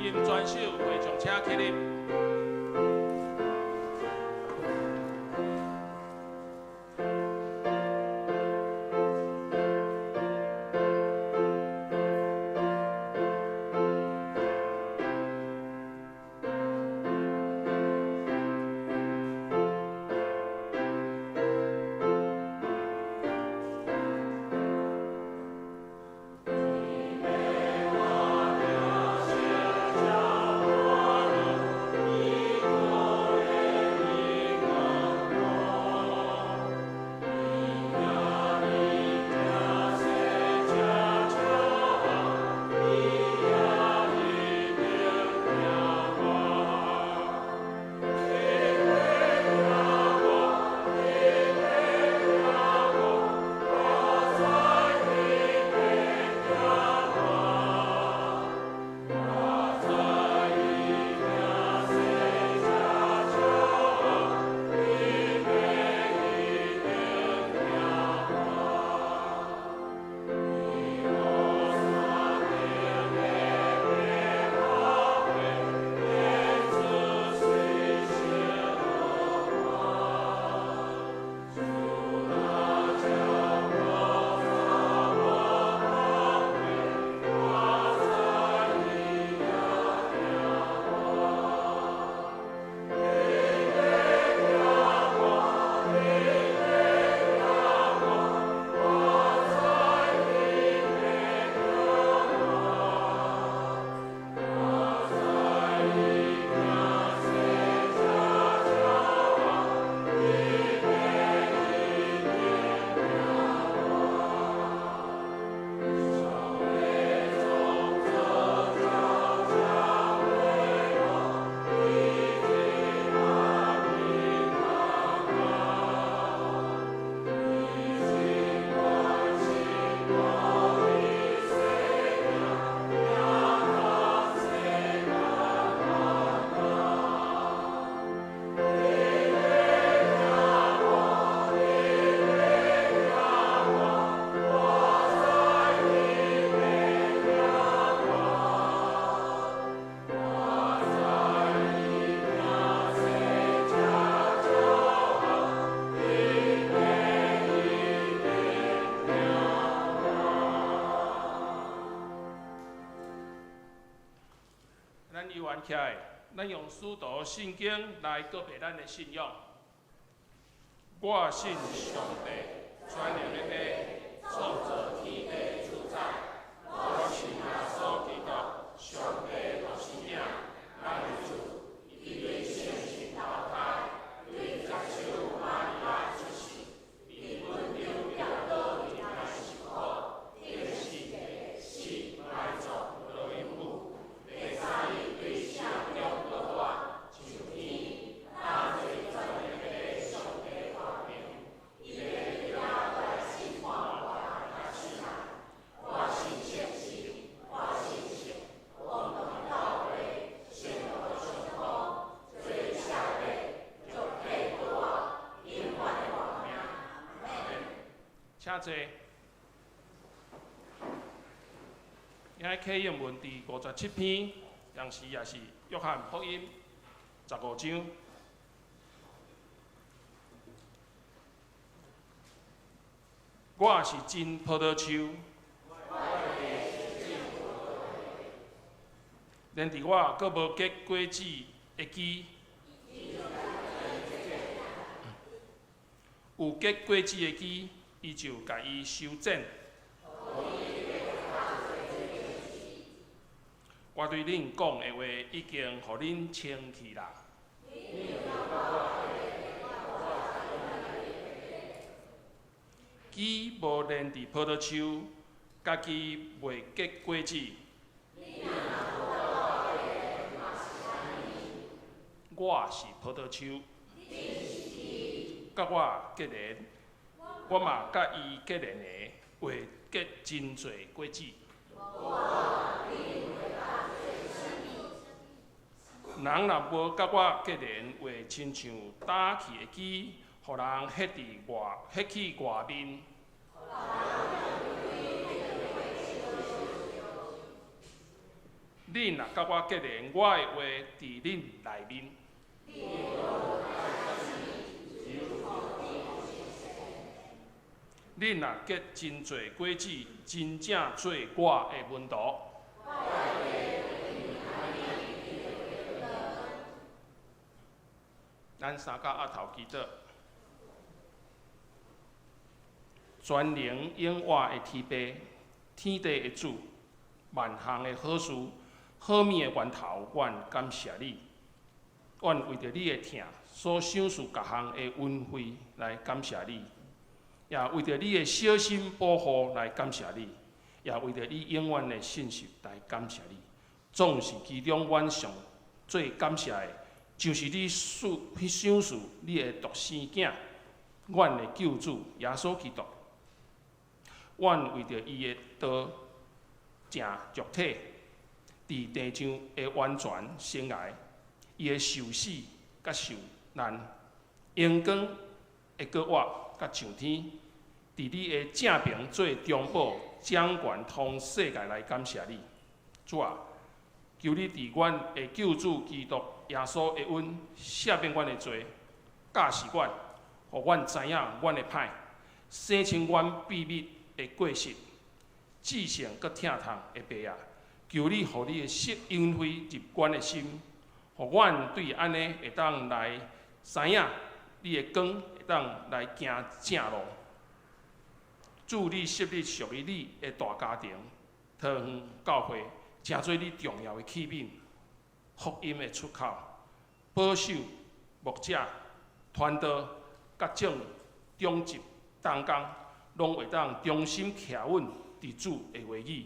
音全首會眾請起立。咱犹原起來，咱用使徒信經來告白咱的信仰。我信上帝，全能的父，創造天地的主宰。我信耶穌基督，上帝獨生子，咱的主，伊對聖神投胎，對十手瑪利亞出世，佇本丟彼拉多面來受苦，釘十字架，死，埋葬，落陰府。第三日對死人中復活，上天，搭坐全能的上帝大能，伊會佇遐來審判活人佮死人。我信聖神，我信聖公同教會，聖徒相通，做洗禮，肉體復活，永遠的活命。阿們。請坐。今日啟用文第57篇，同時也是約翰福音15章。我是真葡萄樹，連佇我閣無結果子的枝，有結果子的枝，伊就共伊修剪。我對恁講的話已經予恁清氣啦。枝無連佇葡萄樹，家己袂結果子。我是葡萄樹，佮我結連，我嘛佮伊結連的，會結真濟果子。人若無佮我結連，會親像焦去的枝，予人彼佇外，彼去外面。恁恁若佮我結連，我的話佇恁內面。恁若結真濟果子，真正做我的門徒。咱三甲阿頭祈禱，全能永活的天父，天地的主，萬項的好事，好物的源頭，阮感謝你。阮為著你的疼，所賞賜各項的恩惠來感謝你，也為著你的小心保護來感謝你，也為著你永遠的信實來感謝你。總是其中，阮上最感謝的，就是你賜去賞賜你的獨生囝，阮的救主耶穌基督。阮為著伊的道成肉體，佇地上的完全生涯，伊的受死佮受難，榮光的閣活佮上天，佇你的正爿做中保，掌權統世界來感謝你，主啊！求你佇阮的救主基督耶穌的恩赦免阮的罪，教示阮，予阮知影阮的歹，洗清阮秘密的過失，至聖閣疼痛的父啊！求你予你的聖恩惠入阮的心，予阮對按呢會當來知影你的光，會當來行正路。主，你設立屬於你的大家庭，桃園教會，成做你重要的器皿，福音的出口，保守牧者、傳道、佮眾長執同工，攏會當忠心徛穩佇主的話語，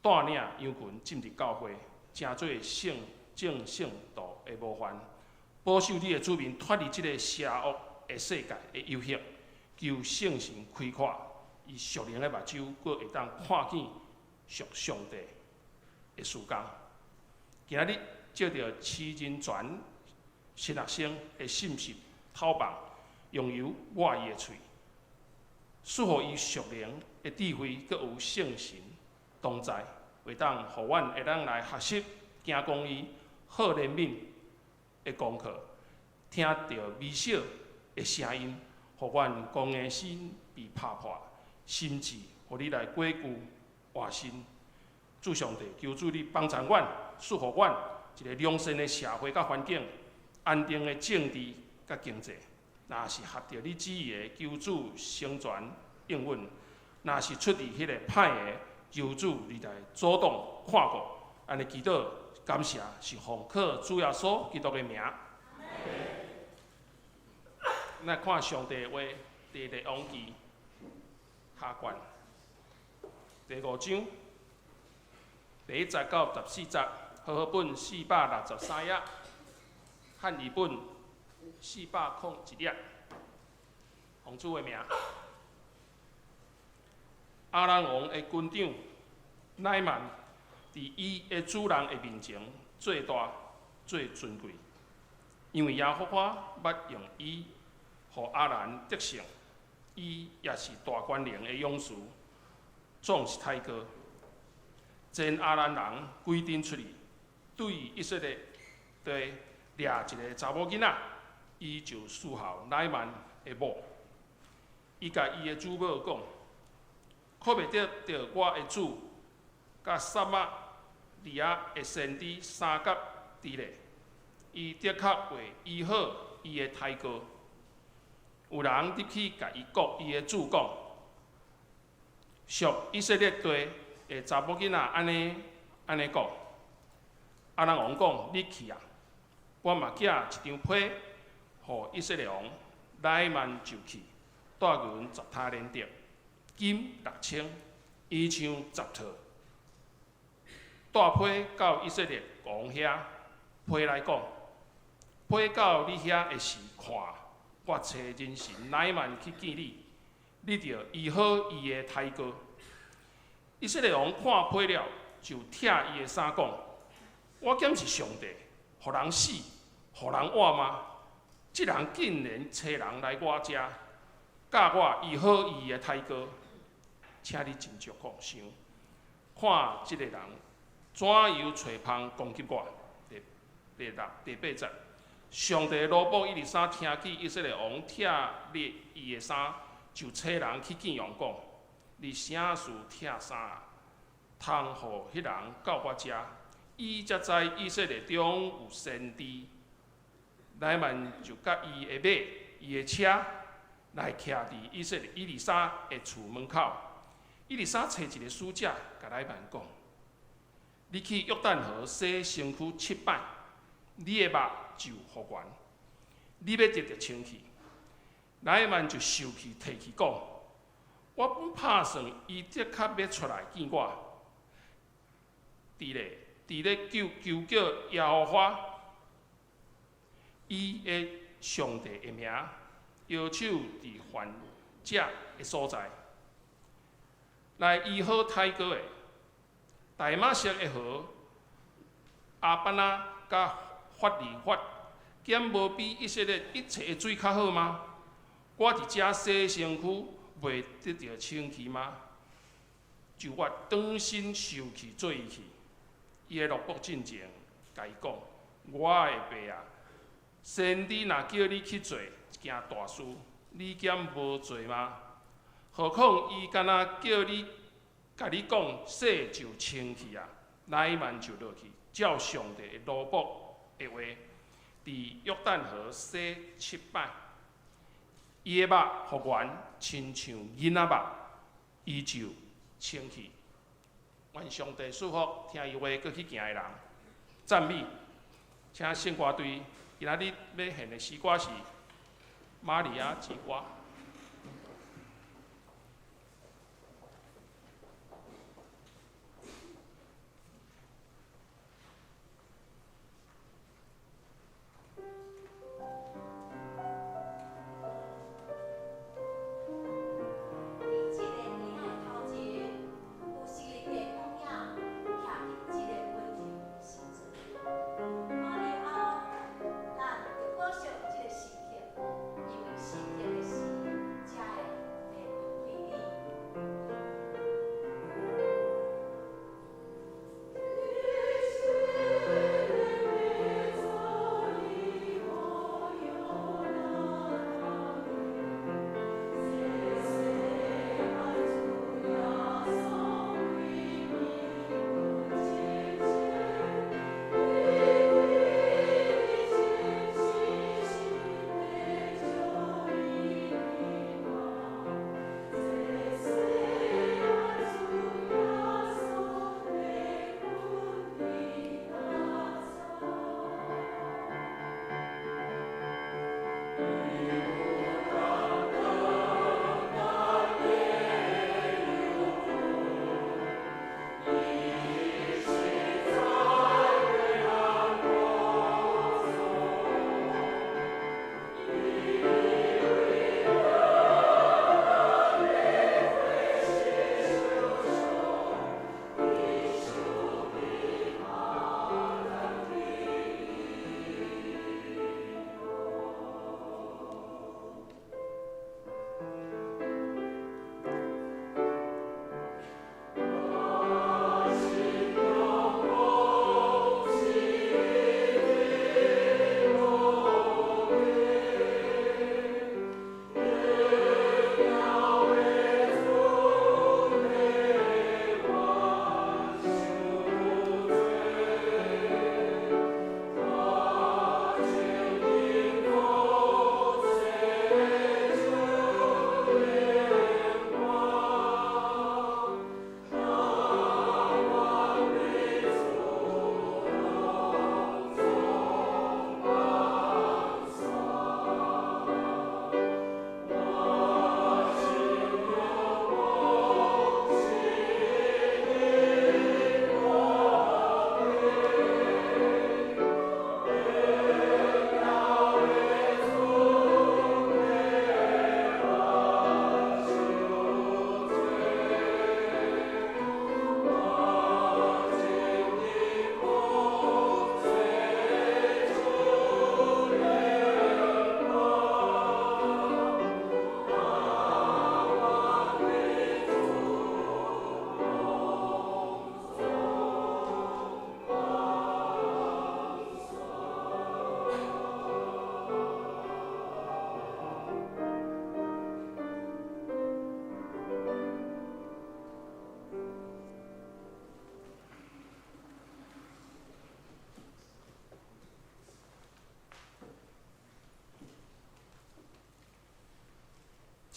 帶領羊群進入教會，成做聖眾聖徒的模範，保守你的子民脫離這个邪惡的世界的誘惑，求聖神開闊伊屬靈的目睭，閣會當看見屬上帝的事工。今仔日藉著徐仁全神學生的信息透放，用油抹伊的喙，賜予伊屬靈的智慧，閣有聖神同在，會當予阮會當來學習行公義、好憐憫的功課，聽著微小的聲音，予阮剛硬心被拍破，心志予你來加固活新。主上帝，求主你幫助阮，賜予阮一个良善的社會佮環境，安定的政治佮經濟。若是合著你旨意的，求主成全應允；若是出佇彼个歹的，求主你來阻擋看顧。按呢祈禱感謝，是奉靠主耶穌基督的名。咱看上帝的話，佇列王紀下卷第五章第1節到14節，和合本463頁，漢語本401頁。奉主的名，亞蘭王的軍長乃縵，佇伊的主人的面前做大、做尊貴，因為耶和華捌用伊予亞蘭得勝，伊也是大權能的勇士，總是太高。前亞蘭人歸陣出去，對以色列地掠一个查某囡仔，伊就侍候乃縵的某。伊共伊的主母講：可袂得著我的主，佮撒瑪利亞的先知相佮佇咧。伊的確會醫好伊的胎膏。有人入去共伊告伊的主講：屬以色列地的查某囡仔按呢按呢講。亞蘭王講：你去啊！我嘛寄一張批予以色列王，乃縵就去，帶銀10他連得，金6000，衣裳10套。帶批到以色列王遐，批來講：批到你遐的時，看，我差人臣乃縵去見你，你著醫好伊的胎膏。以色列王看批了，就拆伊的衫講：我敢是上帝，予人死，予人活嗎？這人竟然差人來我遮，教我醫好伊的胎膏。請你斟酌看想，看這个人怎樣揣蜂攻擊我？第六、第八節，上帝奴僕以利沙聽見以色列王拆裂伊的衫，就差人去見王講：你啥事拆衫啊？通予彼人到我遮，伊才知以色列中有先知。乃縵就佮伊的馬、伊的車來徛佇以色列以利沙的厝門口。以利沙差一个使者，共乃縵講：你去約旦河洗身軀七擺，你的目就復原，你欲得著清氣。乃縵就受氣退去講：我本拍算，伊的確欲出來見我。佇咧求求叫耶和華伊的上帝的名，搖手佇患者的所在，來醫好太過的大馬色的河亞巴拿佮法利法，敢無比以色列一切的水較好嗎？我佇遮洗身軀，袂得著清氣嗎？就我轉身受氣做伊去。伊的奴僕進前，共伊講：我的爸啊，先知若叫你去做一件大事，你敢無做嗎？何況伊敢若叫你，共你講洗就清氣啊！乃縵就落去，照上帝的奴僕的話，佇約旦河洗七擺，伊的目復原，親像囡仔目，伊就清氣。願上帝賜福，聽伊話閣去行的人，讚美，請聖歌隊今仔日欲獻的詩歌是《瑪利亞之歌》。佇這个嬰仔的頭前，有昔日的光影，徛佇這个溫柔的時陣。瑪利亞，咱著保守這个時刻，因為時刻的時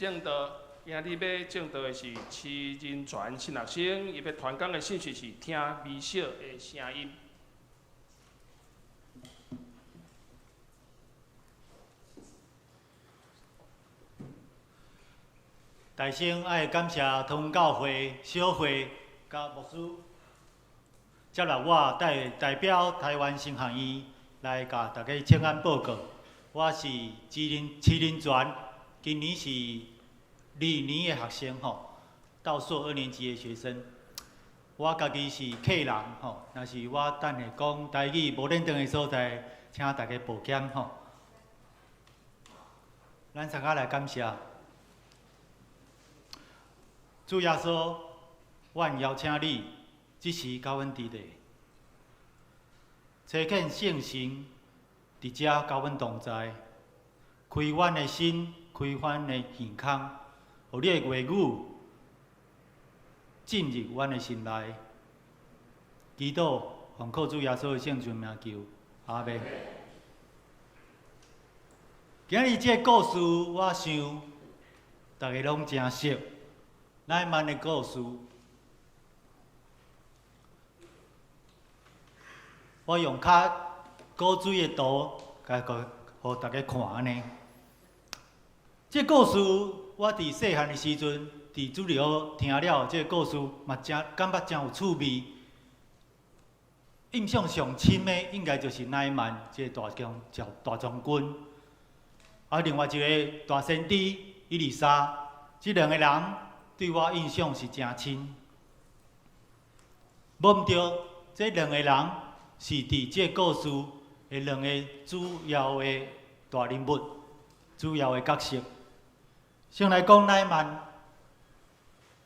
證道，今日欲證道的是徐仁全新學生，伊欲傳講的信息是聽微小的聲音。大先愛感謝通教會小會佮牧師接納我代表台灣神學院來共大家請安報告。我是徐仁全，今年是二年的學生吼，到碩二年級的學生。我家己是客人吼，若是我等下講台語無輪轉的所在，請大家抱歉吼。咱三個來感謝。主耶穌，阮邀請你，這時佮阮佇咧，差遣聖神佇遮佮阮同在，開阮的心，開阮的耳孔，予你的話語進入阮的心內。祈禱，奉靠主耶穌的聖尊名求，阿們。今日這個故事，我想大家攏誠熟。乃縵的故事，我用較古錐的圖，共予大家看按呢。這故事，我佇細漢的時陣，佇主日學聽了這個故事，嘛誠感覺誠有趣味。印象上深的，應該就是乃縵這個大將軍，啊，另外一個大先知以利沙，這兩個人對我印象是誠深。無毋對，這兩個人是佇這個故事的兩個主要的大人物、主要的角色。先來講乃縵，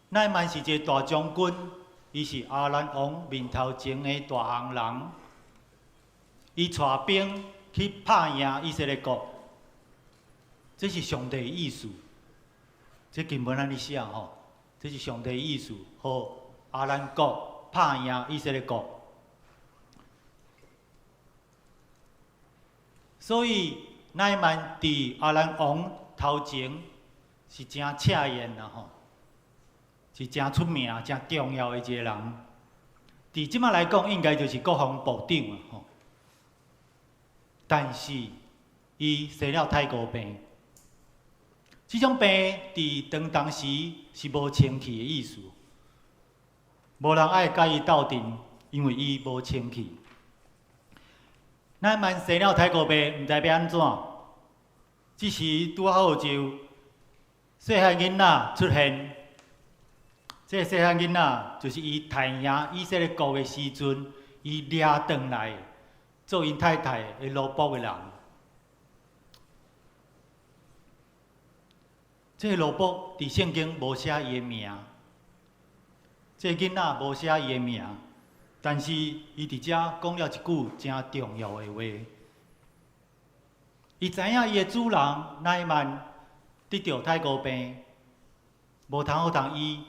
乃縵是一個大將軍，伊是亞蘭王面頭前的大紅人，伊帶兵去拍贏以色列國，這是上帝的意思。這經文按呢寫吼，這是上帝的意思，予亞蘭國拍贏以色列國。所以乃縵佇亞蘭王頭前是誠刺眼啦吼，是誠出名、誠重要的一個人。佇這擺來講，應該就是國防部長啊吼。但是伊生了泰國病，這種病佇當時是無清氣的意思，無人愛佮伊鬥陣，因為伊無清氣。乃縵生了泰國病，毋知欲按怎。這時拄好有一個細漢囡仔出現，這個細漢囡仔就是伊刣贏以色列國的時陣，伊掠轉來做𪜶太太的奴僕的人。這個奴僕佇聖經無寫伊的名，這個囡仔無寫伊的名，但是伊佇遮講了一句誠重要的話。伊知影伊的主人乃縵得著泰國病，無通好通醫，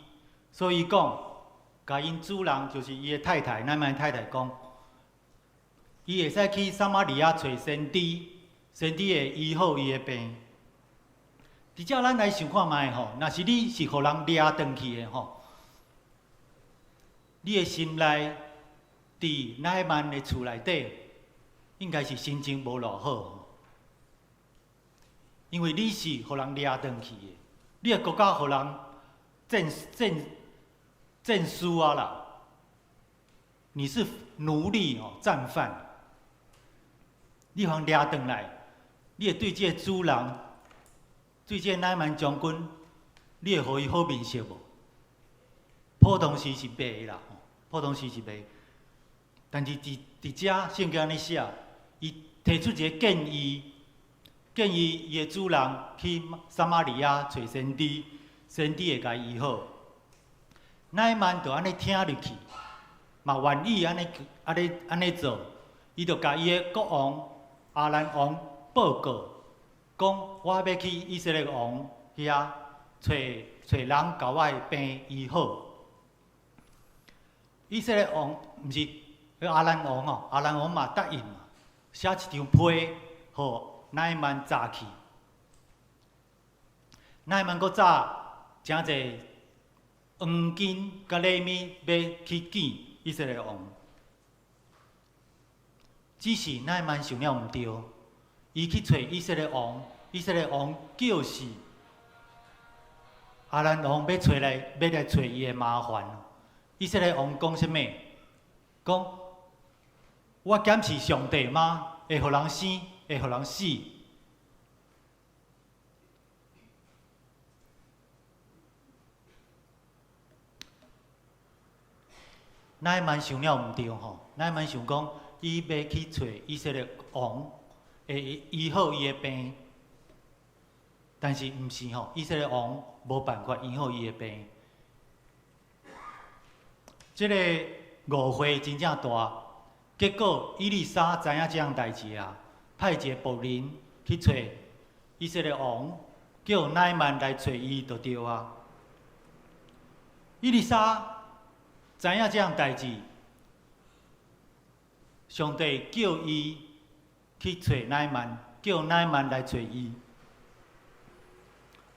所以伊講，共𪜶主人就是伊的太太乃縵太太講，伊會使去撒瑪利亞揣先知，先知會醫好伊的病。佇遮咱來想看覓吼，若是你是予人掠轉去的吼，你的心內佇乃縵的厝內底，應該是心情無偌好，因為你是予人掠轉去的，你的國家予人戰輸啊啦，你是奴隸哦，戰犯，你予人掠轉來，你會對這個主人，對這個乃縵將軍，你會予伊好面色無？普通時是袂啦，普通時是袂。但是佇遮聖經按呢寫，伊提出一個建議，建議伊的主人去撒瑪利亞揣先知，先知會共伊醫好。乃縵就按呢聽入去，嘛願意按呢做，伊就共伊的國王亞蘭王報告，講我欲去以色列王遐揣揣人共我的病醫好。以色列王毋是亞蘭王哦，亞蘭王嘛答應，寫一張批，予乃縵紮去。乃縵閣早誠濟黃金佮禮物欲去見以色列王，只是乃縵想了毋對，伊去揣以色列王，以色列王就是亞蘭王欲揣來，欲來揣伊的麻煩。以色列王講啥物？講我敢是上帝嗎？會予人生，會予人死？乃縵想了毋對吼，乃縵想講，伊欲去揣以色列王，會醫好伊的病，但是毋是吼，以色列王無辦法醫好伊的病。這個誤會真正大，結果以利沙知影這項代誌啊，派一个僕人去揣以色列王，叫乃縵來揣伊就對啊。以利沙知影這項代誌，上帝叫伊去揣乃縵，叫乃縵來揣伊。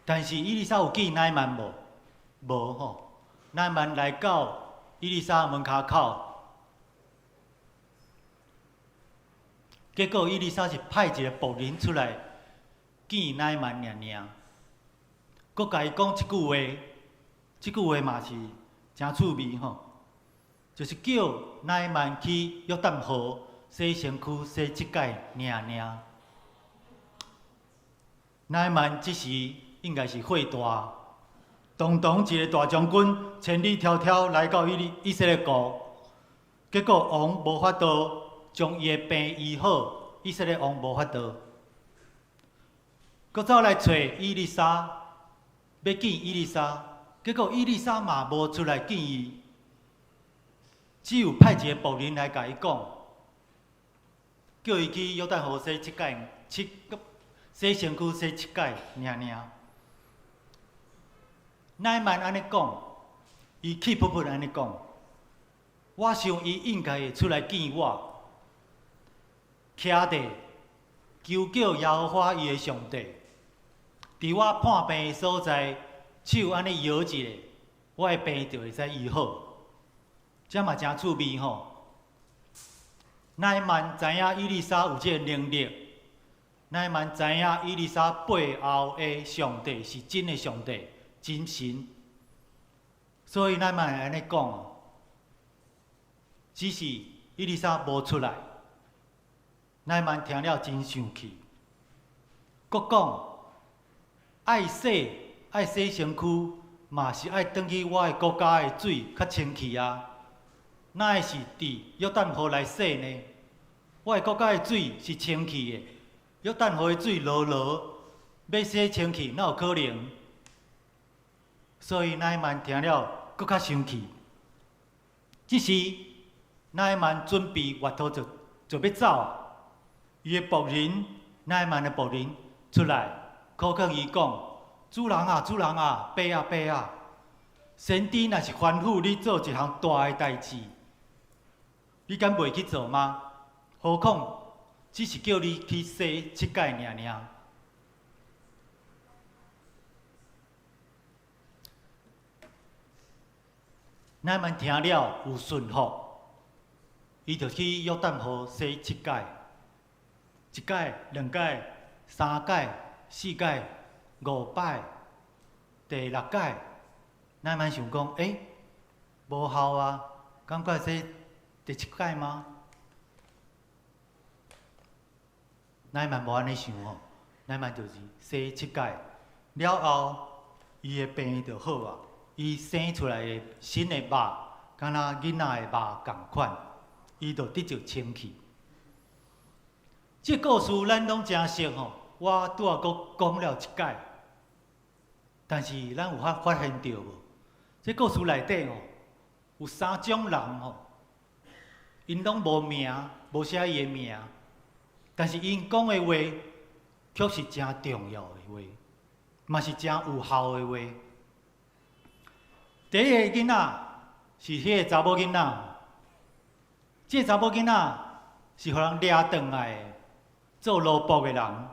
但是以利沙有見乃縵無？無吼。乃縵來到以利沙門跤口，結果以利沙是派一个僕人出來見乃縵爾爾，閣共伊講一句話，這句話嘛是誠趣味吼，就是叫乃縵去約旦河洗身軀洗七擺爾爾。乃縵這時應該是火大，堂堂一个大將軍，千里迢迢來到以以色列國，結果王無法度將伊的病醫好，以色列王無法度，閣走來揣以利沙，欲見以利沙，結果以利沙嘛無出來見伊，只有派一个僕人來共伊講，叫伊去約旦河洗七擺，七洗身軀洗七擺爾爾。乃縵按呢講，伊氣噗噗按呢講，我想伊應該會出來見我，徛佇求叫耶和華伊的上帝，佇我破病的所在，手按呢搖一下，我的病就會使醫好。這嘛誠趣味吼。乃縵知影以利沙有這个能力，乃縵知影以利沙背後的上帝是真的上帝。真神，所以乃縵會按呢講，只是以利沙無出來，乃縵聽了真生氣，閣講愛洗愛洗身軀，嘛是愛轉去我的國家的水較清氣啊，哪會是佇約旦河來洗呢？我的國家的水是清氣的，約旦河的水濁濁，欲洗清氣哪有可能？所以乃縵聽了，閣較生氣。這時，乃縵準備越脫就欲走啊！伊的僕人，乃縵的僕人出來，苦勸伊講：主人啊，主人啊，爸啊，爸啊！先知若是吩咐你做一項大的代誌，你敢袂去做嗎？何況只是叫你去洗七擺爾爾。乃縵聽了有順服，伊就去約旦河洗七擺，一擺、兩擺、三擺、四擺、五擺，第六擺，乃縵想講，欸，無效啊，敢閣洗第七擺嗎？乃縵無按呢想哦，乃縵就是洗七擺了後，伊的病就好啊。伊生出來的新的肉，敢若囡仔的肉仝款，伊就得著清氣。這故事咱攏誠熟吼，我拄仔閣講了一擺，但是咱有發發現著無？這故事內底吼，有三種人吼，𪜶攏無名，無寫伊的名，但是𪜶講的話，卻是誠重要的話，嘛是誠有效的話。第一个囡仔是彼个查某囡仔，這个查某囡仔是予人掠轉來的，做奴僕的人，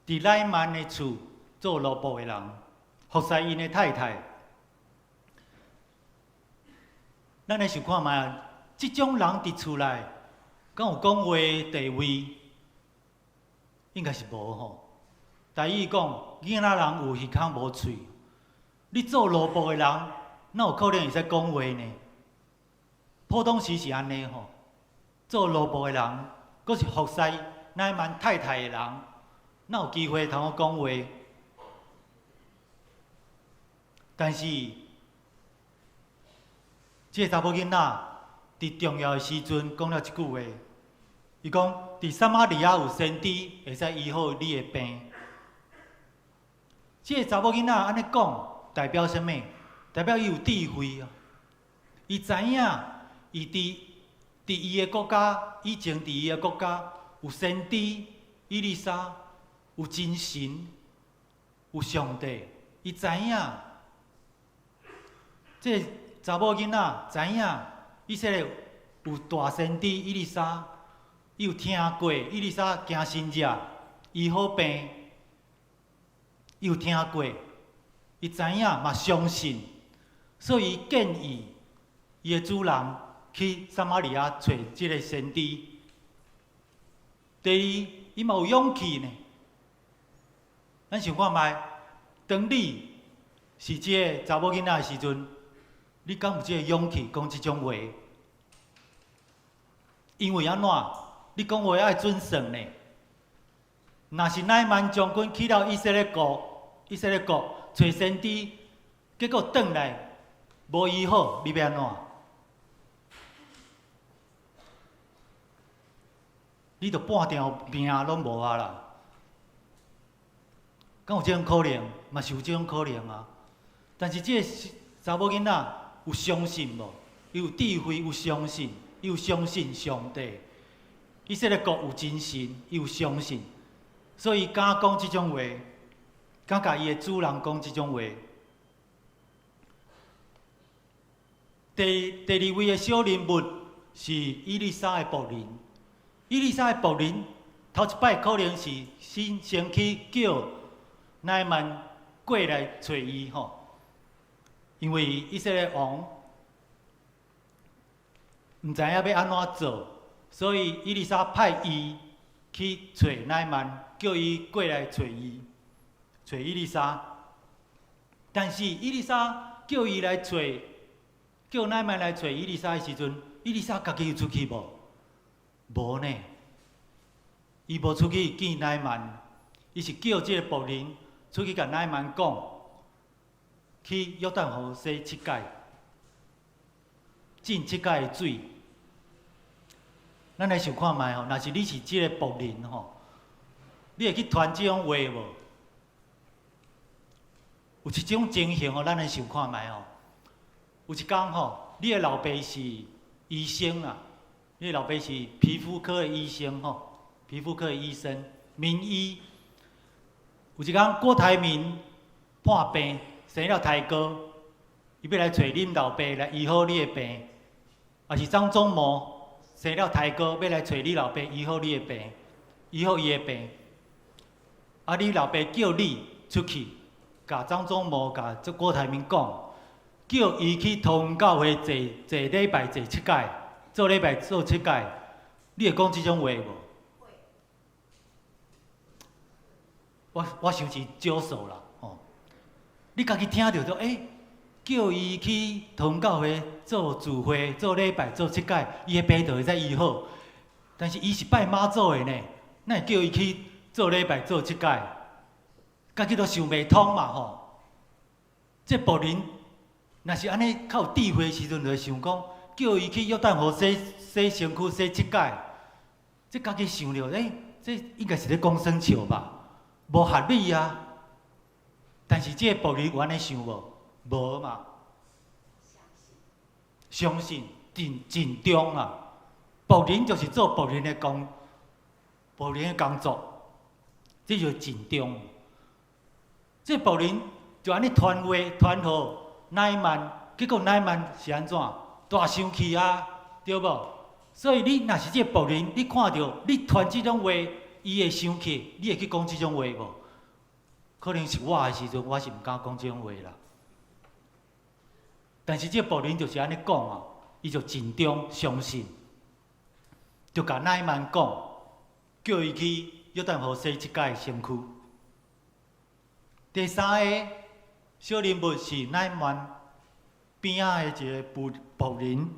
佇乃縵的厝做奴僕的人。服侍𪜶的太太。咱來想看覓啊？這種人佇厝內，敢有講話地位？應該是無吼。台語講，囡仔人有耳孔無喙。你做奴僕的人，哪有可能會使講話呢？普通時是按呢吼。做奴僕的人，閣是服侍乃縵太太的人，哪有機會通好講話？但是，這个查某囡仔佇重要的時陣講了一句話，伊講：佇撒瑪利亞有先知會使醫好你的病。這个查某囡仔按呢講，代表啥物？代表伊有智慧啊！伊知影，伊佇伊的國家，以前佇伊的國家有先知以利沙，有真神，有上帝，伊知影。這个查某囡仔知影，以色列有大先知以利沙，伊有聽過以利沙行神跡醫好病，伊有聽過，伊知影嘛相信，所以伊建議伊的主人去撒瑪利亞揣這个先知。第二，伊嘛有勇氣呢。咱想看覓，當你是這個查某囡仔的時陣，你敢有這个勇氣講這種話？因為按怎？你講話愛準算呢？若是乃縵將軍去到以色列國，以色列國揣先知，結果轉來無醫好，你欲按怎？你就半條命攏無啊啦！敢有這種可能？嘛是有這種可能啊。但是這個查某囡仔有相信無？伊有智慧，有相信，伊有相信上帝。以色列國有真神，伊有相信，所以伊敢講這種話，敢共伊的主人講這種話。第第二位的小人物是以利沙的僕人。以利沙的僕人頭一擺可能是先先去叫乃縵過來揣伊吼，因為以色列王毋知影欲按怎做，所以以利沙派伊去揣乃縵，叫伊過來揣伊，揣以利沙。但是以利沙叫伊來揣，叫乃縵來揣以利沙的時陣，以利沙家己有出去無？無呢，伊無出去見乃縵，伊是叫這个僕人出去共乃縵講，去約旦河洗七擺，浸七擺的水。咱來想看覓吼，若是你是這个僕人吼，你會去傳這種話無？有一種情形吼，咱來想看覓吼。有一工吼，你的老爸是醫生啊，你的老爸是皮膚科的醫生吼，皮膚科的醫生，名醫。有一工郭台銘破病，生了胎哥，伊欲來揣恁老爸來醫好你的病，抑是張忠謀生了胎哥，欲來揣你老爸醫好你的病，醫好伊的病。啊，你老爸叫你出去，共張忠謀、共這郭台銘講，叫伊去桃園教會坐坐禮拜坐七擺，做禮拜做七擺，你會講這種話無？我我想是少數啦，吼！你家己聽著就欸，叫伊去桃園教會做聚會、做禮拜、做七擺，伊的病就會使醫好。但是伊是拜媽祖的呢，哪會叫伊去做禮拜做七擺？家己都想袂通嘛，吼！這僕人若是按呢較有智慧的時陣，就會想講，叫伊去約旦河洗洗身軀洗七擺，這家己想著，欸，這應該是咧講耍笑吧？無合理啊！但是這個僕人有按呢想無？無嘛。相信盡盡忠啊！僕人就是做僕人的工，僕人的工作，這就是盡忠。這僕人就按呢傳話傳予乃縵，結果乃縵是按怎？大生氣啊，對無？所以你若是這個僕人，你看著你傳這種話，伊會生氣，你會去講這種話無？可能是我的時陣，我是毋敢講這種話啦。但是這個僕人就是按呢講啊，伊就真中相信，就共乃縵講，叫伊去約旦河洗七擺身軀。第三个小人物是乃縵邊仔的一個僕僕人。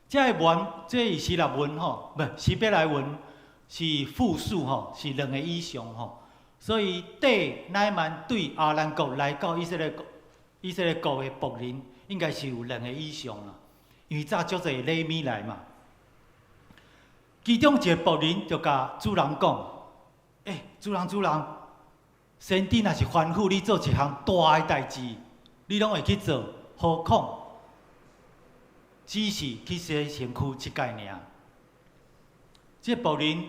這个文，這是希臘文吼，毋希伯來文是複數吼，是兩个以上吼。所以，綴乃縵對亞蘭國來到以色列國，以色列國的僕人，應該是有兩个以上啦。因為早足濟禮物來嘛。其中一个僕人就共主人講：“欸，主人，主人，先知若是吩咐你做一項大的代誌，你攏會去做，何況只是去洗身軀七擺爾。”這僕人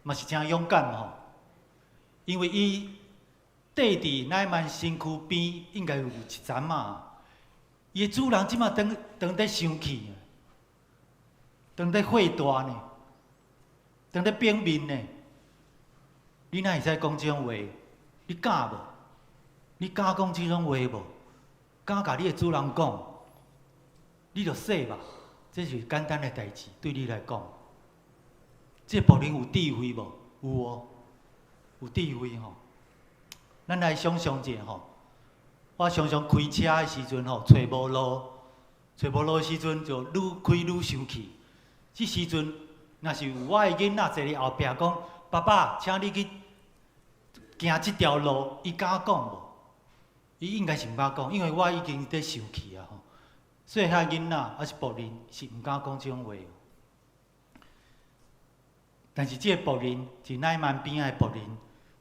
嘛是誠勇敢吼，因為伊綴佇乃縵身軀邊，應該有一層仔。伊的主人這馬當當咧生氣，當咧火大呢，當咧變面呢。你哪會使講這種話？你敢無？你敢講這種話無？敢共你的主人講？你就洗吧，這是簡單的代誌，對你來講。這僕人有智慧無？有哦，有智慧吼。咱來想像者吼，我常常開車的時陣吼，揣無路，揣無路的時陣就愈開愈生氣。這時陣，若是有我的囡仔坐佇後壁講：“爸爸，請你去行這條路。”伊敢講無？伊應該是毋敢講，因為我已經佇生氣啊吼。細漢囡仔抑是僕人是毋敢講這種話。但是這个僕人，是乃縵邊仔的僕人，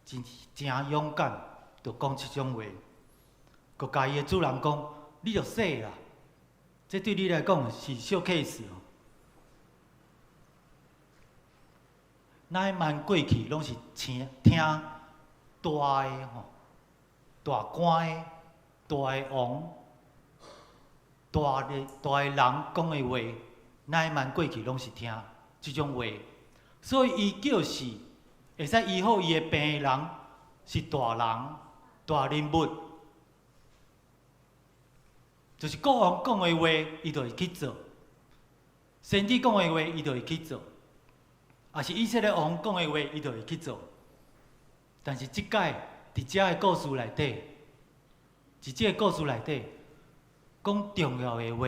真誠勇敢，就講這種話，閣共伊的主人講：“你就洗啦，這對你來講是小 case 哦。”乃縵過去攏是聽聽大的吼，大官的、大的王、大的大的人講的話，乃縵過去攏是聽這種話。所以伊就是會使醫好伊的病的人，是大人、大人物，就是國王講的話，伊就會去做；先知講的話，伊就會去做；抑是以色列王講的話，伊就會去做。但是這擺佇這个故事內底，佇這个故事內底，講重要的話，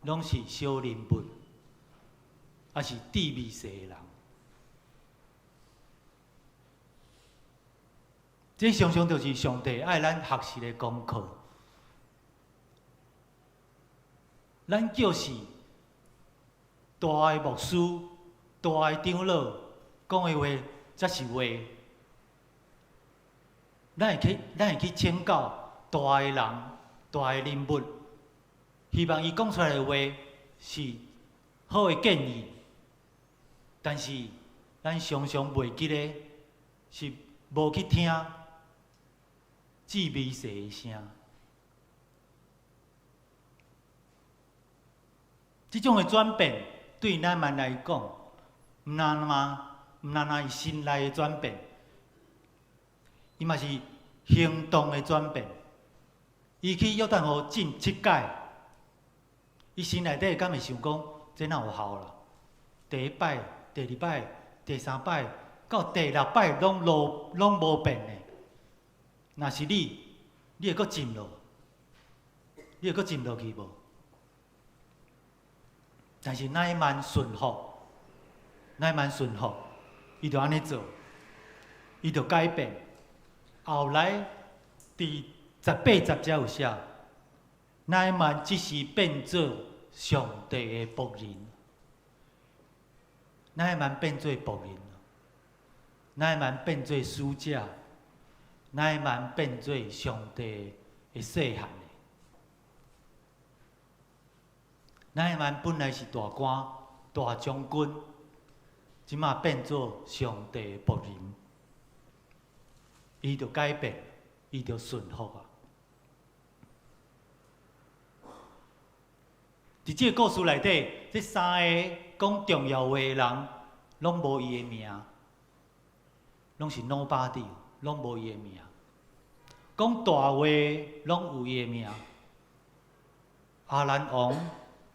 攏是小人物，抑是智微細的人。這常常就是上帝愛咱學習的功課。咱就是大的牧師、大的長老講的話才是話。咱會去，咱會去請教大的人、大的人物，希望伊講出來的話是好的建議。但是咱常常袂記得，是無去聽智微細的聲。這種的轉變對乃縵來講，毋但嘛，毋但若是心內的轉變，伊嘛是行動的轉變。伊去約旦河浸七擺，伊心內底敢會想講，這哪有效啦？第一擺、第二擺、第三擺，到第六擺攏無攏無變的。若是你，你會閣浸落？你會閣浸落去無？但是乃縵順服，乃縵順服，伊就按呢做，伊就改變。後來佇十八節才有寫，乃縵這時變做上帝的僕人，乃縵變做僕人，乃縵變做使者，乃縵變做上帝的細漢的。乃縵本來是大官、大將軍，這馬變做上帝的僕人，伊就改變，伊就順服啊。佇這个故事內底，這三个講重要話的人，攏無伊的名，攏是 nobody。攏無伊的名；講大話，攏有伊的名。亞蘭王、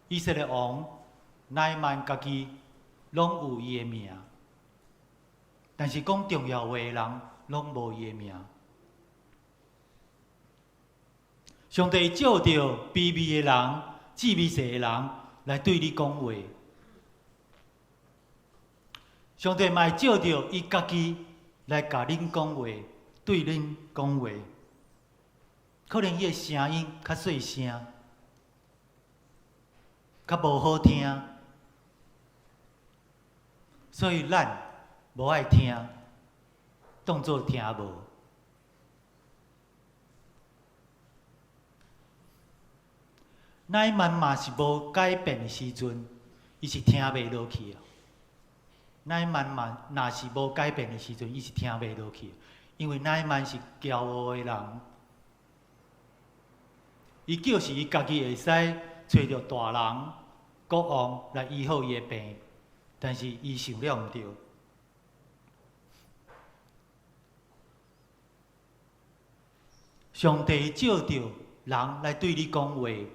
以色列王乃縵家己攏有伊的名，但是講重要話的人，攏無伊的名。上帝借著卑微的人、志微細的人來對你講話。上帝嘛會借著伊家己來共恁講話，對恁講話。可能伊的聲音較細聲，較無好聽，所以咱無愛聽，當做聽無。乃縵嘛是無改變的時陣，伊是聽袂落去啊。乃縵嘛若是無改變的時陣，伊是聽袂落去，因為乃縵是驕傲的人，伊就是伊家己會使揣著大人、國王來醫好伊的病，但是伊想了毋對。上帝借著人來對你講話。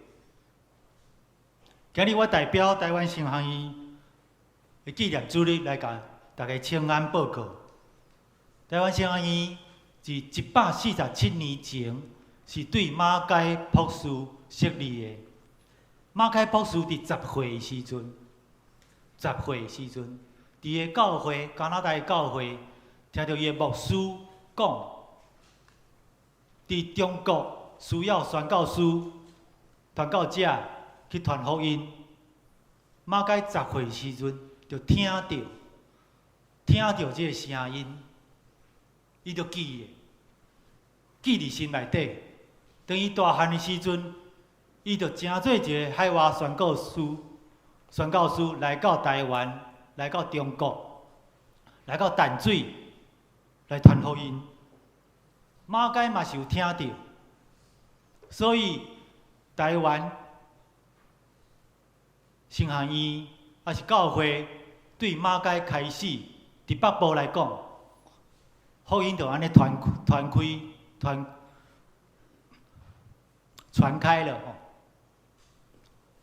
今日我代表台灣神學院的紀念主日來共大家請安報告。台灣神學院自147年前是對馬偕博士設立的。馬偕博士佇10歲的時陣，10歲的時陣，佇个教會加拿大的教會，聽著伊的牧師講，佇中國需要宣教師、傳教者去傳福音。馬偕10歲時陣就聽著，聽著這個聲音，伊就記的，記佇心內底。當伊大漢的時陣，伊就成做一個海外宣教師，宣教師來到台灣，來到中國，來到淡水，來傳福音。馬偕嘛是有聽著，所以台灣神學院抑是教會對馬偕開始，佇北部來講，福音就按呢傳傳開、傳傳開了吼。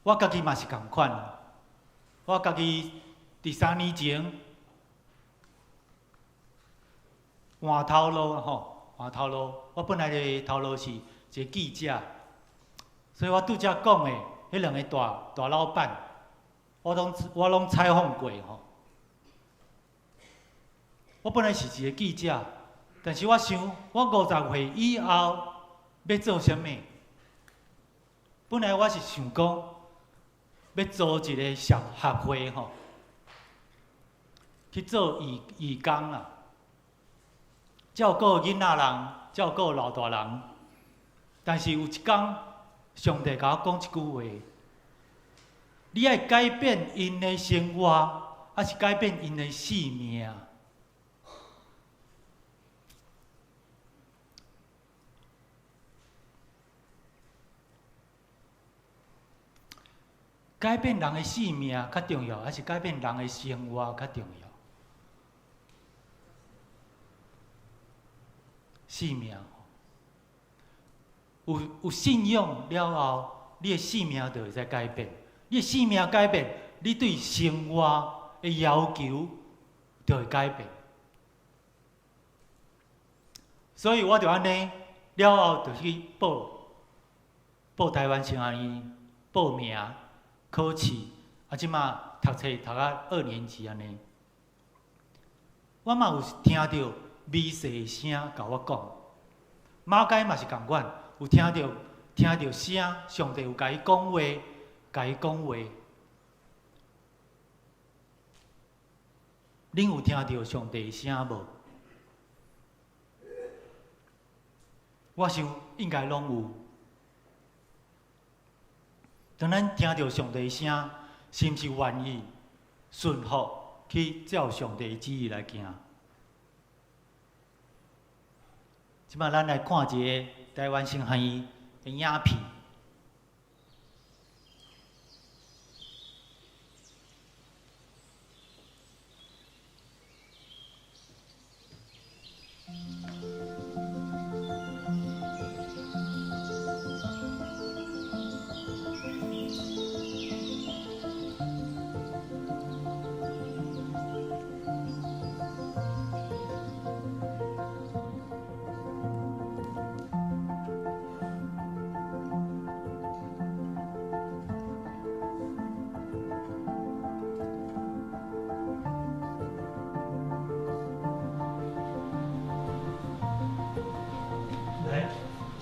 我家己嘛是仝款，我家己佇3年前換頭路吼，換頭路。我本來的頭路是一個記者，所以我拄才講的彼兩个大大老闆，我攏採訪過吼。我本來是一個記者，但是我想，我50歲以後欲做啥物？本來我是想講，欲組一個協協會吼，去做義義工啦，照顧囡仔人，照顧老大人。但是有一工，上帝共我講一句話：你愛改變𪜶的生活，抑是改變𪜶的性命？改變人的性命較重要，抑是改變人的生活較重要？性命，有有信仰了後，你的性命就會使改變。你的性命改變，你對生活的要求就會改變。所以我就按呢，了後就去報報台灣神學院報名考試，啊，這馬讀冊讀到二年級按呢。我嘛有聽著微細聲共我講，馬偕嘛是仝款，有聽著聽著聲，上帝有共伊講話，共伊講話。恁有聽著上帝的聲無？我想應該攏有。當咱聽著上帝的聲，是毋是願意順服去照上帝的旨意來行？這擺咱來看一个台灣神學院的影片。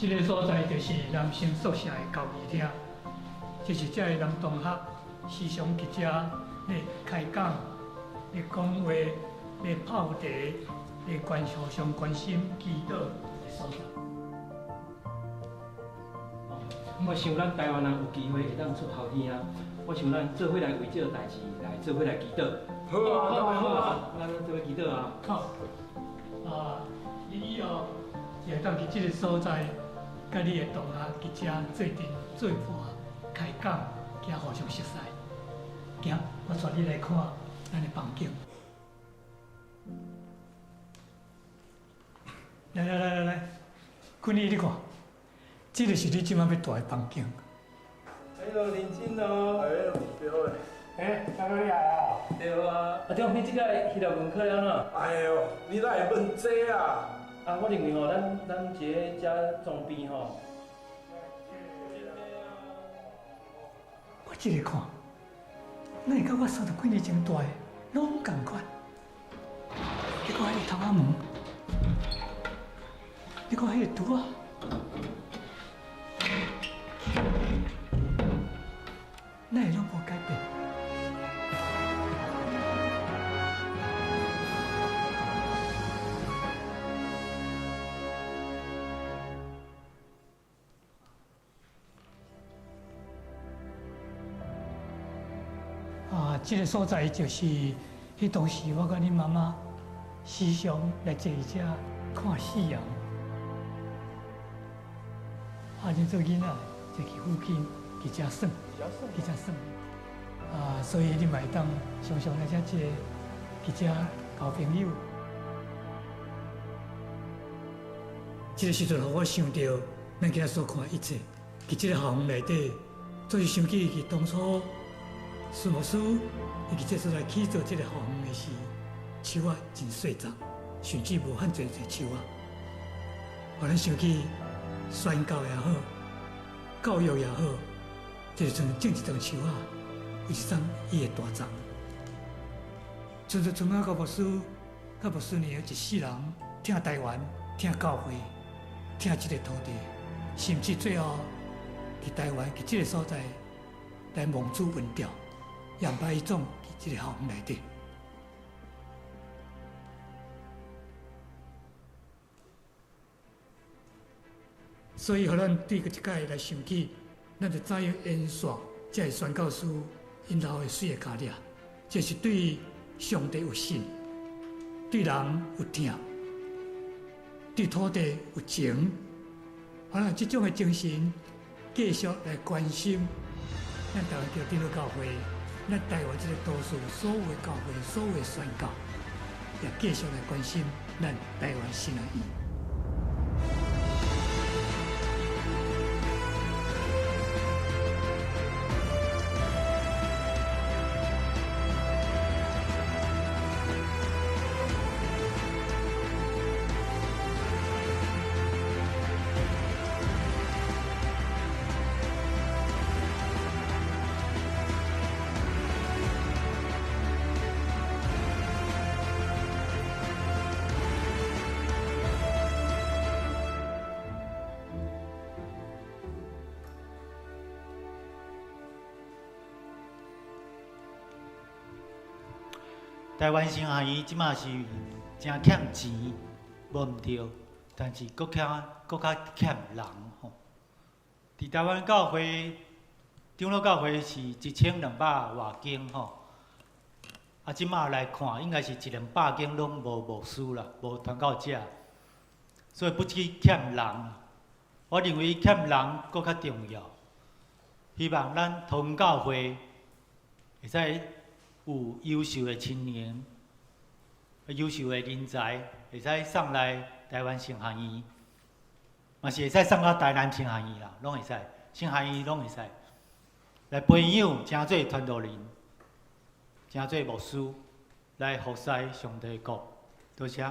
這个所在就是男生宿舍的交誼廳，這是這个男同學時常佇遮咧開講、咧講話、咧泡茶、咧關互相關心、祈禱的所在。我想咱台灣人有機會會當出校園啊，我想咱做伙來為這個代誌來做伙來祈禱。好啊，好啊，好啊，咱做伙祈禱啊。好，啊，你以後也會當佇這个所在，佮你的同學佇遮做陣做伴開講，兼互相熟似。行，我帶你來看咱的房間。來來來來來，坤妮，你看，這个是你這擺欲住的房間。哎喲，認真哦。哎喲，對嘞。欸，大哥你來啊？對啊。阿中，你這擺彼落文課了哪？哎喲，你哪會問這啊？啊，我認為吼，咱這個遮裝備吼。我這个看，哪會佮我三十幾年前住的攏仝款？你看彼个窗仔門，你看彼個櫥仔，哪會攏無改變？啊，這个所在就是彼當時我佮恁媽媽時常來坐佇遮看夕陽。啊，恁做囡仔就去附近佇遮耍，佇遮耍。啊，所以你嘛會當常常來遮坐，佇遮交朋友。這个時陣，予我想著咱今仔所看的一切，佇這個校園內底，總是想起伊當初。孫牧師，伊佇這所在起造這个校園的時，樹仔真細雜，甚至無遐濟濟樹仔。予咱想起宣教也好，教育也好，就是像種一丛樹仔，有一丛伊會大叢。像做春仔佮牧師、佮牧師娘一世人，疼台灣、疼教會、疼這个土地，甚至最後佇台灣佇這个所在來蒙主恩召。也毋捌伊總佇這个校園內底。所以，予咱對閣一擺來想起，咱就知影延續這个宣教師𪜶留的水的跤跡，就是對上帝有信，對人有疼，對土地有情。予咱這種的精神，繼續來關心咱台灣叫長老教會。咱台灣這个都市所有的教會、所有的宣教，也繼續來關心咱台灣神學院。台灣神學院這馬是誠欠錢，無毋對，但是閣較欠人吼。佇台灣教會，長老教會是1200外間吼。啊，這馬來看，應該是一兩百間攏無牧師啦，無傳教者，所以不止欠人，我認為欠人閣較重要。希望咱同教會會使有優秀的青年、優秀的人才，會使送來台灣神學院，嘛是會使送到台南神學院啦，攏會使，神學院攏會使來培養，成做傳道人，成做牧師，來服侍上帝國。多謝。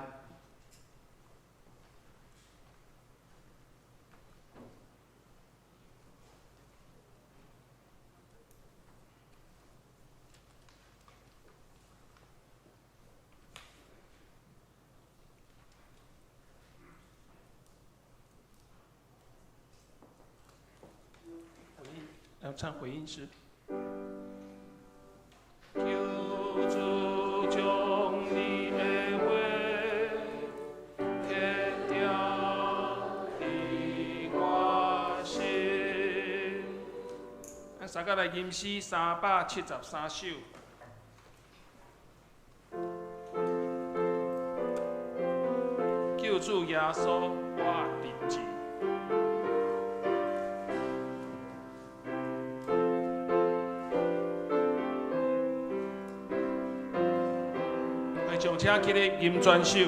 唱回應詩。求主將你的話刻雕佇我心。咱三個來吟詩373首。救主耶穌，我認真。上請起立吟全首。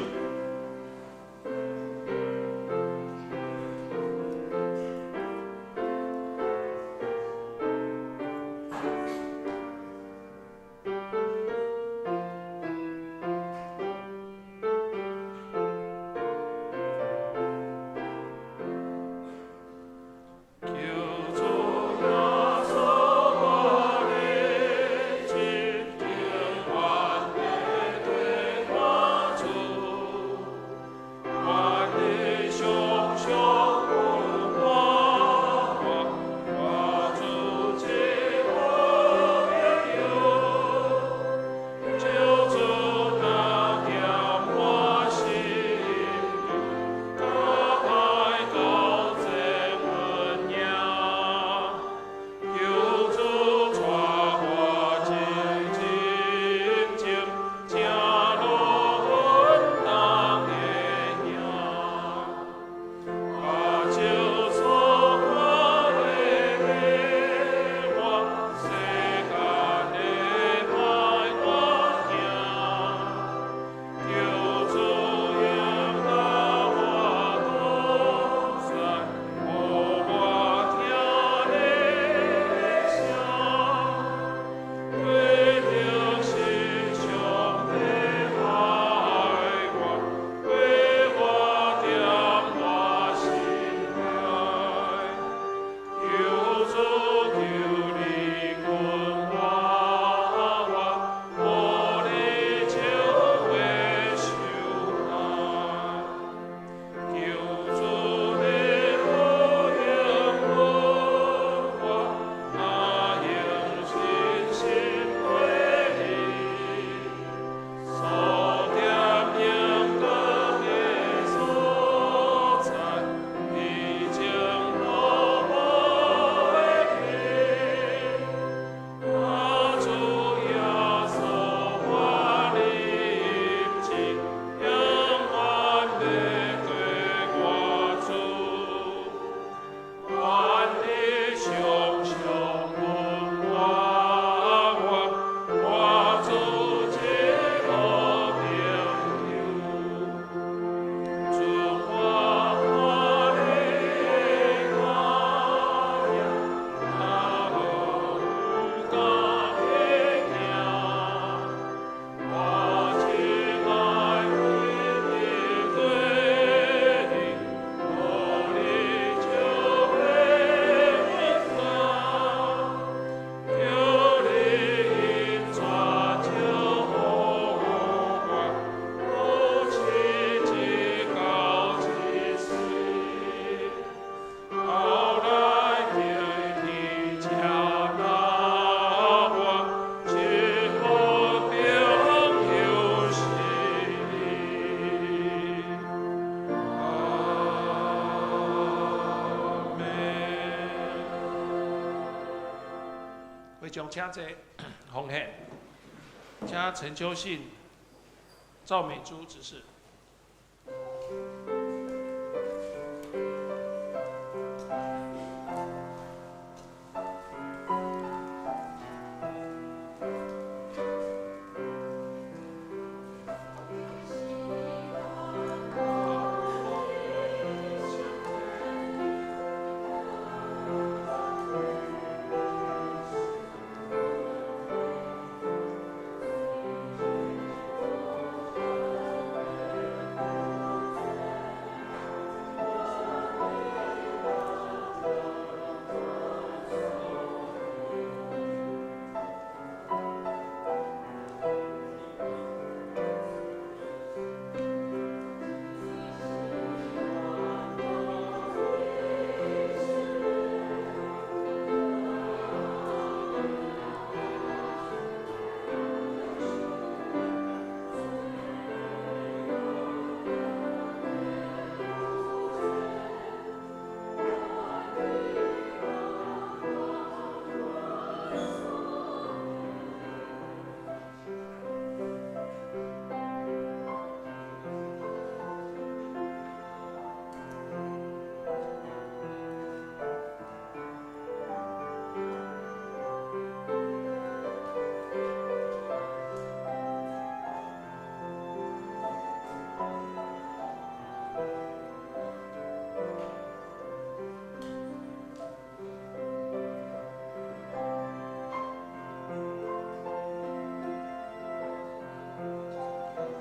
求主耶穌，我認真，永遠的對我主，願你常常溫暖我，我主這好朋友，求主擔念我心憂，甲愛到這阮贏。求主帶我一真情，正路阮當會行。目睭所看的我，世間的歹我驚。求主引導我同在，予我聽你的聲。對著是上帝愛我，為我踮我心內。求主求你阮活我，予你笑話受難。求主你好應允我，若用信心對你，所踮榮光的所在，已經予我的去。啊，主耶穌，我認真，永遠的跟我主。願你常常溫暖我，我主這好朋友。准我看你看影，若無勇敢的行。我親愛為你對你，予你笑話阮擔。求你引帶照予我，保持直到這世。後來天天接納我，這好朋友是你。阿們。會長請坐，奉獻，請陳秋信、趙美珠執事。我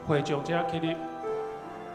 會眾請起立。請坐。報告大聲，咱來看今仔日的金句。佇詩篇62篇第五節，我的神啊，你著靜靜，全部等候上帝，因為我的向望是對伊來。詩篇62篇五節，請。我的神啊，你著靜靜，全部等候上帝，因為我的盼望是對伊來。詩篇62篇五節，我的神啊，你著靜靜，全部等候上帝，因為我的盼望是對伊來。詩篇62篇五節。咱來看周報第一節佮第二節。周間的聚會佮後週服侍人員，咱請家己看教育部的課程。第三頁，教會小組的聚會。奉獻明細佇第四頁。消息報告第五頁，本主日為著臺灣神學院的奉獻主日，咱真歡喜，徐仁全神學生來到咱教會來請安分享報告咱學院最近的狀況，咱請為伊的事工來代禱奉獻。第二，中晝11點30分佇701室來召開關懷部的籌備會，敬請省略，請咱家己來看。佮受邀請的相關的同工來帶咱的會議的資料來出席。第三，中晝12點701教室召開傳道部佮聖誕節第三擺的籌備會，請部員佮聖誕節的同工來出席參加。下晡1點30分佇9樓主日學的會議，請同工老師、各班的主任出席。今仔日中晝有準備愛餐，今仔日中晝有準備愛餐，請到6樓來做伙享用。後主日11月24號，本來是安排第一場、第二場舉行聖禮典、聖餐式，日期來改做12月15號，有洗禮式佮聖餐式，所以後禮拜無聖禮典、聖餐式，改做12月15號，改做12月15號。後主日第二場來頒發107年學年度第二學期的勵學金，這名單咱家己來看。中午12點30分佇6樓召開行政部的會議。中晝12點30分佇701教室有團契的茶會，佮教育部的部會，請部員閣團契新舊任的會長、副會長、顧問、輔導、同工來三甲來參與。後晝下晡2點佇七七百七空空會議室來召開小會，請小員來參與。教界消息，第一，四樓的禮拜堂已經佇座位來囥聖經佮聖詩，歡迎兄弟來利用，吼，歡迎來利用。閣較要緊的是，咱家己來準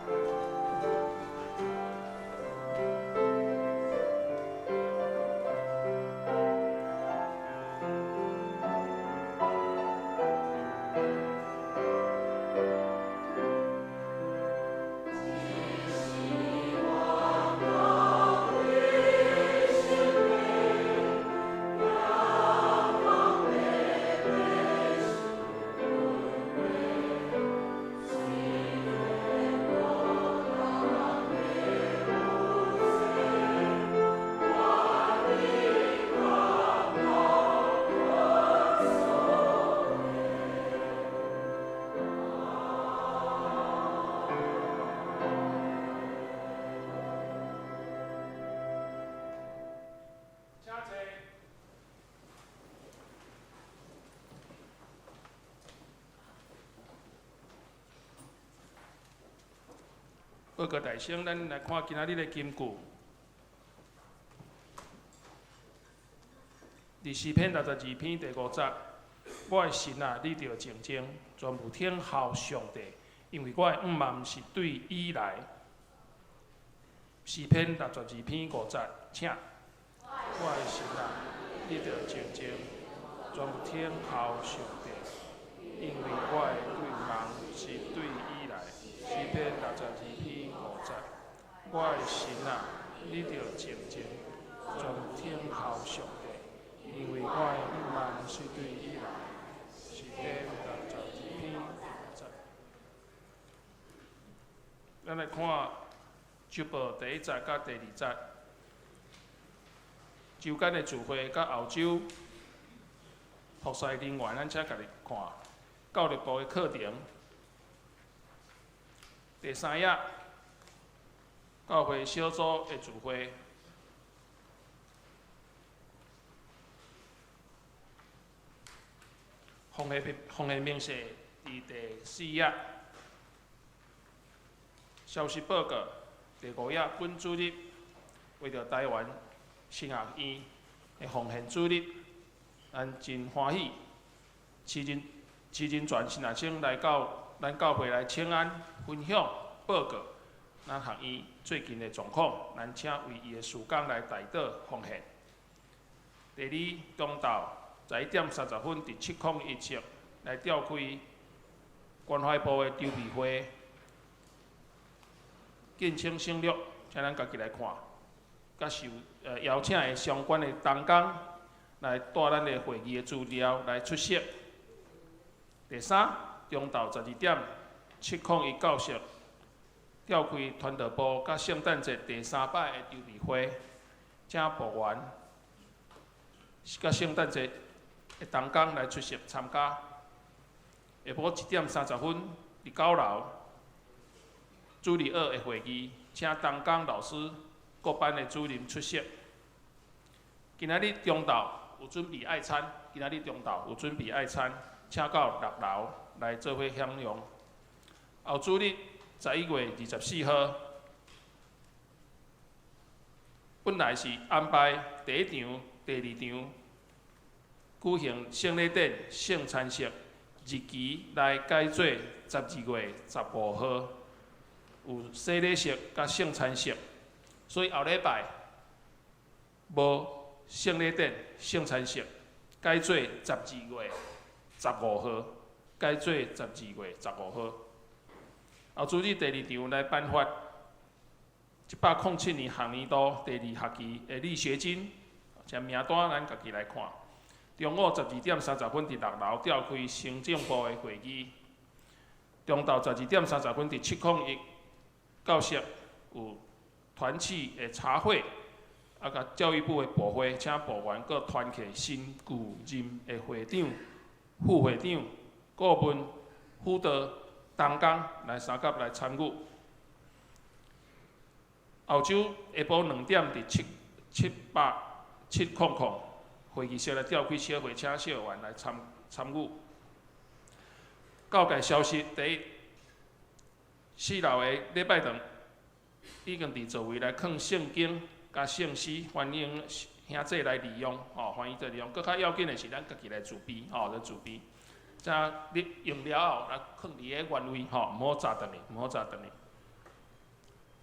備，吼，來準備。請你用了後，來囥佇咧原位吼，毋好紮轉去，毋好紮轉去。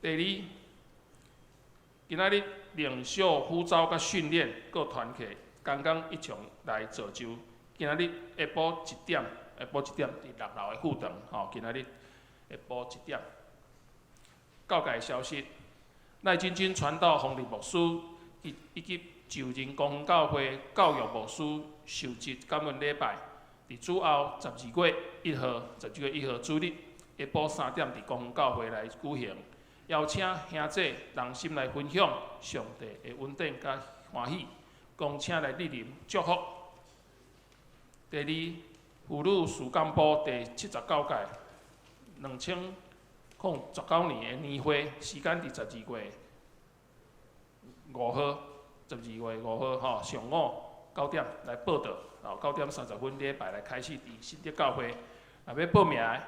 第二，今仔日領袖呼召佮訓練閣團契，剛剛一同來造就。今仔日下晡一點，下晡一點佇六樓的副堂，吼，今仔日下晡一點。教界消息，賴君君傳道洪立牧師以及就任光復教會教育牧師受職感恩禮拜，佇主後12月1號，12月1號主日下晡3點佇光復教會來舉行，邀請兄弟同心來分享上帝的恩典佮歡喜，恭請來蒞臨祝福。第二，婦女事工部第79屆2019年的年會，時間佇12月5號，12月5號吼，上午9點來報到，吼9點30分禮拜來開始佇新德教會。若欲報名的，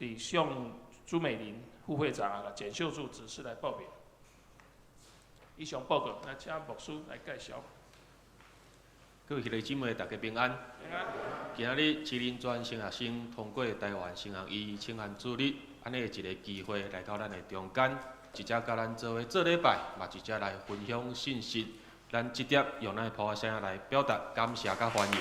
佇向朱美玲副會長啊，簡秀柱執事來報名。以上報告，來請牧師來介紹。各位兄弟姊妹，大家平安。平安。今仔日麒麟專升學生通過台灣升學院青年主日，按呢一个機會來到咱的中間，一隻佮咱做伙做禮拜，嘛一隻來分享信息。咱直接用咱的噗仔聲來表達感謝佮歡迎。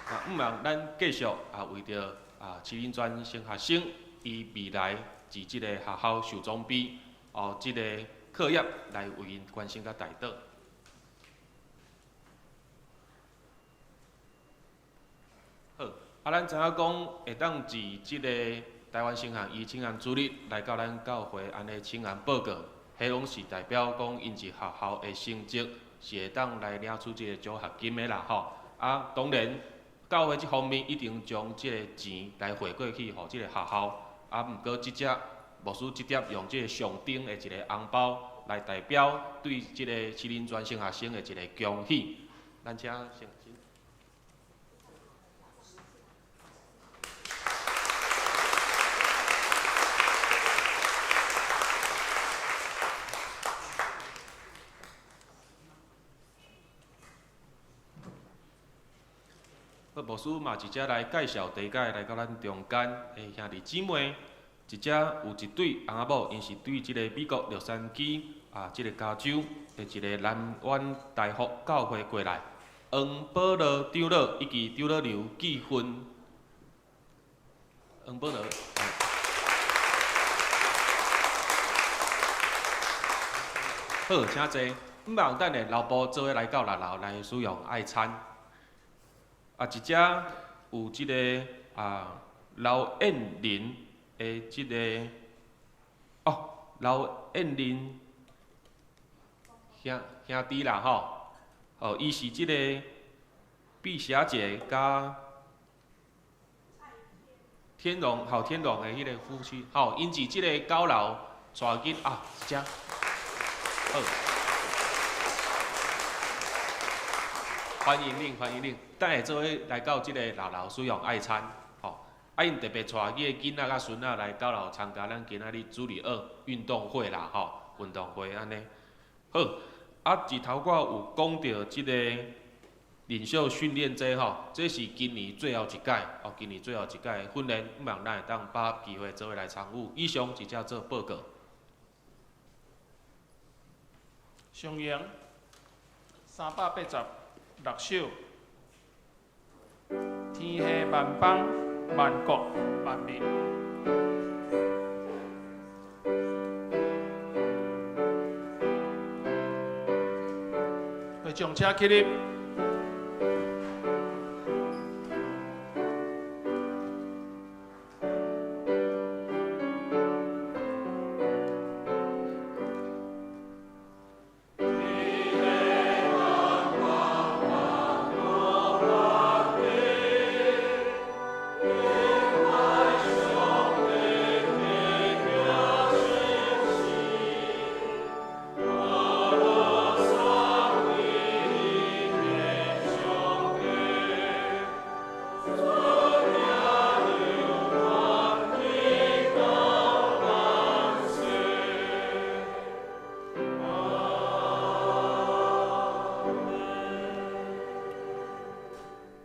啊，毋茫咱繼續啊，為著啊麒麟專升學生伊未來佇這個學校受裝備哦，這個課業來為𪜶關心佮代禱。好，啊，咱知影講會當佇這個台灣升學院青年主日來到咱教會按呢請安報告，彼攏是代表講𪜶佇學校的成績是會當來領取這個獎學金的啦吼。啊，當然教會這方面一定將這個錢來匯過去予這個學校。啊，毋過這隻牧師直接用這個上頂的一個紅包來代表對這個麒麟專升學生的一個恭喜。咱請先。好，牧師嘛，直接來介紹第一屆來到咱中間的兄弟姊妹，一隻有一對翁仔某，𪜶是對這个美國洛杉磯啊，這个加州的一个南灣大福教會過來，黃保羅長老以及長老娘結婚。黃保羅。好，請坐。毋茫等下老婆做伙來到六樓來使用愛餐。啊，一隻有這个啊劉燕玲的這个哦，劉燕玲兄弟啦吼，哦，伊是這个碧霞姐佮天龍吼天龍的彼个夫妻吼，𪜶佇這个九樓帶囡啊，遮好。歡迎恁，歡迎恁，等下做伙來到這个六樓使用愛餐，吼。啊，𪜶特別帶彼个囡仔佮孫仔來九樓參加咱今仔日主日學運動會啦，吼，運動會按呢。好，啊，一頭我有講著這个領袖訓練這吼，這是今年最後一屆，哦，今年最後一屆訓練，希望咱會當把握機會做伙來參與。以上直接做報告。上揚386首，天下萬邦萬國萬民。會眾請起立。天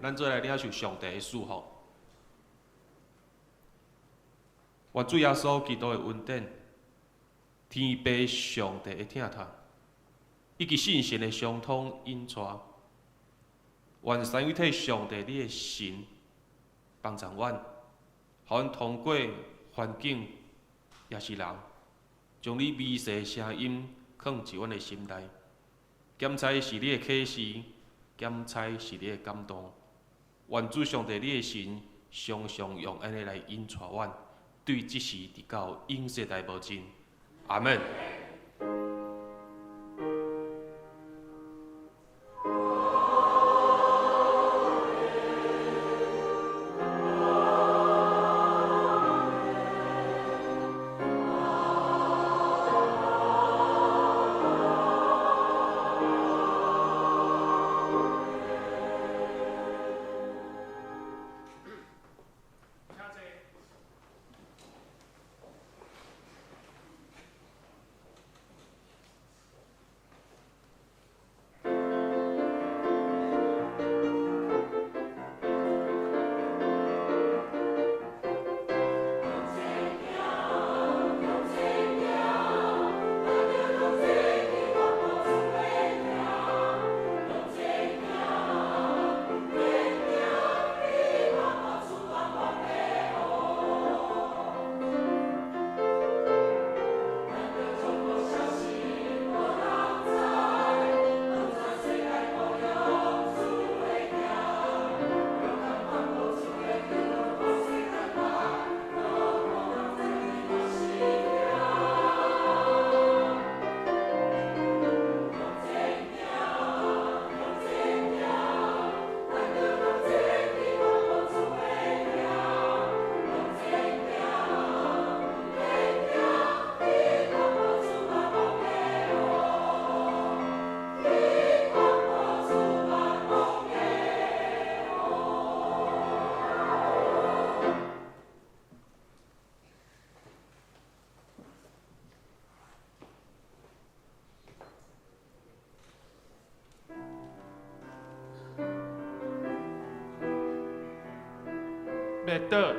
咱做來領受上帝的祝福。願主耶穌基督的恩典、天父上帝的疼痛，以及聖神的相通引帶，願三位一體上帝你的神幫助阮，予阮通過環境，抑是人，將你微細的聲音囥佇阮的心內，檢查是你的啟示，檢查是你的感動。願主上帝你的神常常用按呢來引帶阮，對這時直到永世代無盡。阿們。默祷。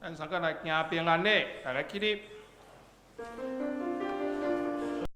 咱三个來行平安禮，大家起立。